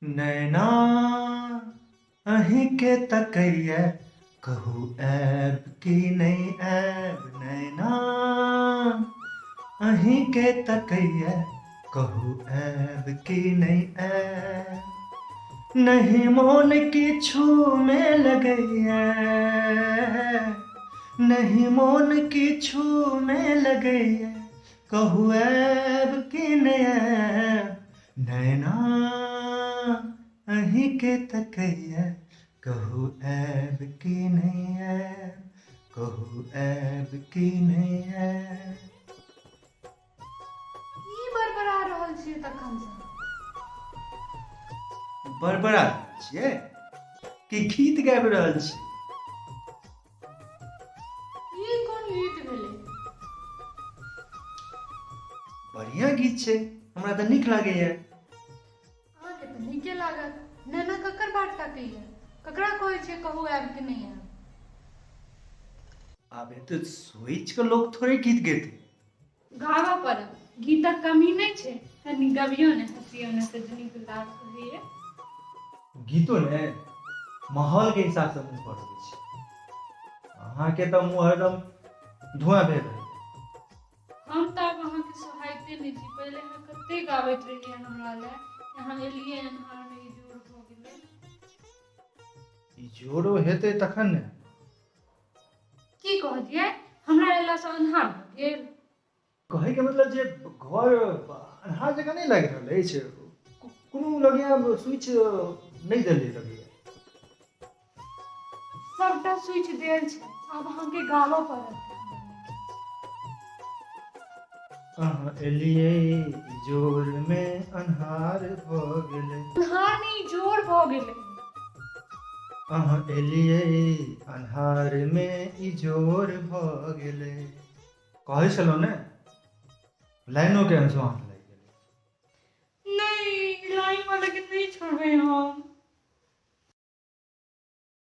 नैना अहीँके तकैया, कहू आयब कि नहि आयब। नैना अहीँके तकैया, कहू आयब कि नहि आयब। नहि मोन किछुमे लगैया, नहि मोन किछुमे लगैया, कहू आयब कि नहि आयब। नैना अहीँके तकैया, कहू आयब कि नहि आयब, कहू आयब कि नहि आयब। की बड़बड़ा रहल छियै तखनसँ? बड़बड़ा रहल छियै कि गीत गाबि रहल छी? ई कोन गीत भेलै? बढ़िया गीत छै, हमरा तऽ नीक लागैया। अहाँके तऽ नीके लागत। नैना ककर बाट तकैया? ककरा कहै छियै कहू आयब कि नहि आयब? आब एते सोचि कऽ लोक थोड़े गीत गेतै। गाबऽ पड़त, गीतक कमी नहि छै। कनि गबियौ ने, हँसियौ ने, सजनी गुलाब कहैया। गीतो ने माहौलके हिसाबसँ मुँह पर अबै छै। अहाँके तऽ मुँह हरदम धुआँ भेल रहैए। हम तऽ आब अहाँके सोहाइते नहि छी। पहिले अहाँ कते गाबैत रहियै हमरा लए। अहाँ एलियै अन्हारमे, इजोर भऽ गेलै। इजोरो हेतै तखन ने। की कहलियै? हमरा अयलासँ अन्हार भऽ गेल? कहैके मतलब जे घर अन्हार जकाँ नहि लागि रहल अछि। कोनो लगैया स्विच नहि देलियै लगैया। सबटा स्विच देल छै, आब अहाँके गाबऽ पड़त। अहाँ एलियै इजोरमे अन्हार भऽ गेलै। अन्हार नहि, इजोर भऽ गेलै। अहाँ एलियै अन्हारमे इजोर भऽ गेलै। कहै छलहुँ ने, लाइनोके अनसोहाँत लागि गेलै। नहि, लाइन वाला के नहि छोड़बै हम।